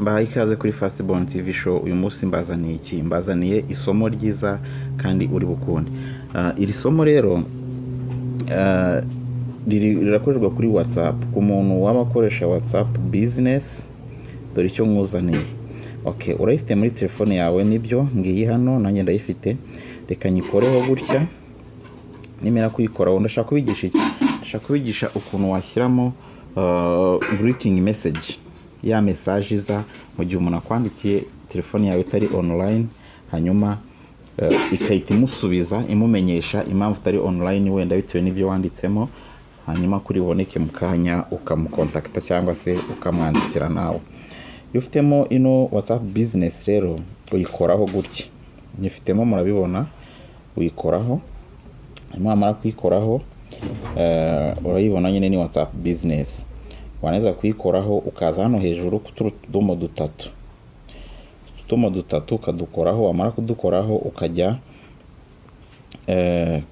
Mbahaye ikaze kuri Fastborn TV Show. Uyu munsi mbazaniye iki? Mbazaniye isomo ryiza kandi uri bukunde. Iri somo rero rirakorerwa kuri WhatsApp, ku muntu waba akoresha WhatsApp Business. Dore icyo nkuzaniye. Okay, urayifite muri telefone yawe? Nibyo, ngiyi hano, nanjye ndayifite. Reka nyikoreho gutya. Nimera kuyikoraho, ndashaka kubigisha iki? Ndashaka kubigisha ukuntu washyiramo greeting message, ya message iza mu gihe umuntu akwandikiye telefone yawe itari online, hanyuma ikahita imusubiza imumenyesha impamvu utari online, wenda bitewe n'ibyo wanditsemo, hanyuma kuri buboneke mu kanya ukamukontakita cyangwa se ukamwandikira nawe. Iyo ufitemo ino WhatsApp Business rero, uyikoraho gutya. Nyifitemo, murabibona. Uyikoraho, hanyuma wamara kuyikoraho, urayibona nyine ni WhatsApp Business. Warangiza kuyikoraho, ukaza hano hejuru ku tudomo dutatu, utudomo dutatu ukadukoraho. Wamara kudukoraho, ukajya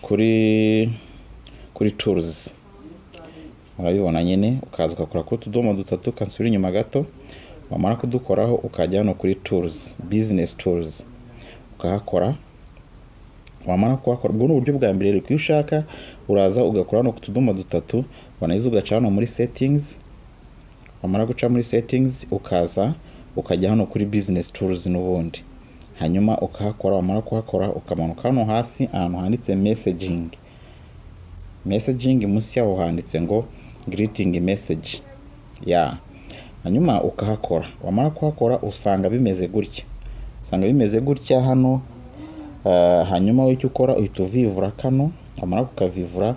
kuri tools, urabibona nyine. Ukaza ugakora kuri utudomo dutatu, ukansubira inyuma gato. Wamara kudukoraho, ukajya hano kuri tools, business tools, ukahakora. Wamara kuhakora, ubwo ni uburyo bwa mbere. Rero iyo ushaka, uraza ugakora hano ku tudomo dutatu, warangiza ugaca hano muri settings. Wamara guca muri settings, ukaza ukajya hano kuri business tools n'ubundi, hanyuma ukahakora. Wamara kuhakora, ukamanuka hano hasi ahantu handitse messaging. Messaging, munsi yaho handitse ngo greeting message ya, hanyuma ukahakora. Wamara kuhakora, usanga bimeze gutya, usanga bimeze gutya hano. Hanyuma wowe icyo ukora, uhita uvivura kano. Wamara kukavivura,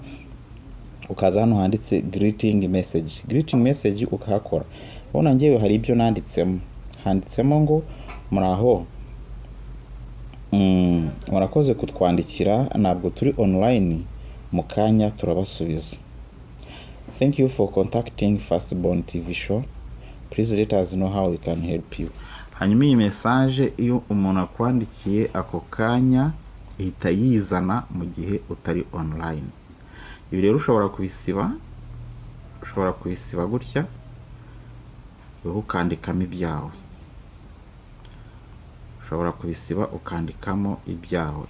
ukaza hano handitse greeting message. Greeting message ukahakora. Ubona ngewe hari ibyo nanditsemo, handitsemo ngo muraho, murakoze kutwandikira, ntabwo turi online, mu kanya turabasubiza. Thank you for contacting Fastborn TV Show, please let us know how we can help you. Hanyuma iyi message, iyo umuntu akwandikiye ako kanya, ihita yizana mu gihe utari online. Ibi rero ushobora kubisiba, ushobora kubisiba gutya, wowe ukandikamo ibyawe. Ushobora kubisiba ukandikamo ibyawe.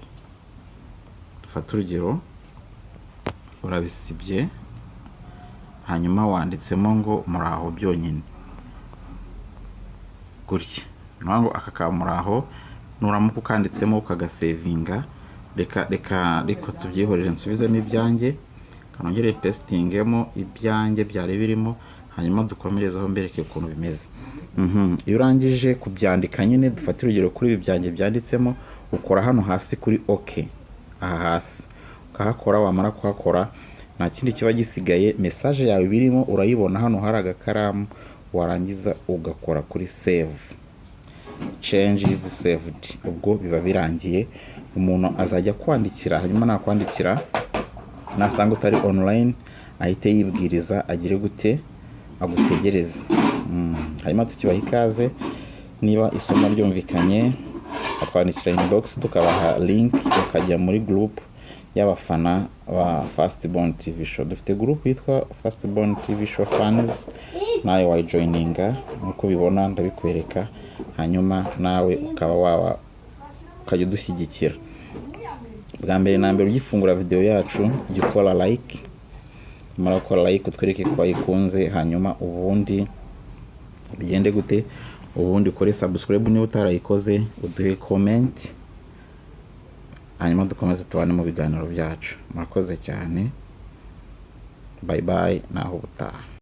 Dufate urugero, urabisibye, hanyuma wanditsemo ngo muraho byonyine gutya. Ni ngo aka ka muraho, nuramuka ukanditsemo ukagasevinga. Reka tubyihorere, nsubizemo ibyanjye, kanongere pestingemo ibyanjye byari birimo, hanyuma dukomerezeho mbereke ukuntu bimeze. Iyo urangije kubyandika nyine, dufate urugero kuri ibi byanjye byanditsemo, ukora hano hasi kuri OK, aha hasi ukahakora. Wamara kuhakora, nta kindi kiba gisigaye, message yawe birimo urayibona hano hari agakaramu. Warangiza ugakora kuri save, changes saved. Ubwo biba birangiye. Umuntu azajya kwandikira, hanyuma nakwandikira, nasanga utari online, ahite yibwiriza agire gute? Agutegereze. Hanyuma tukibaha ikaze. Niba isomo ryumvikanye, atwandikira inbox, tukabaha link bakajya muri group y'abafana ba Fastborn TV Show. Dufite group yitwa Fastborn TV Show Fans, nawe wayijoininga nk'uko ubibona ndabikwereka, hanyuma nawe ukaba waba ukajya udushyigikira. Bwa mbere na mbere, ugifungura video yacu, jya ukora like. Umara gukora like, utwereke ko wayikunze. Hanyuma ubundi bigende gute? Ubundi ukore subscribe niba utarayikoze, uduhe comment, hanyuma dukomeze tubane mu biganiro byacu. Murakoze cyane, bye bye, naho ubutaha.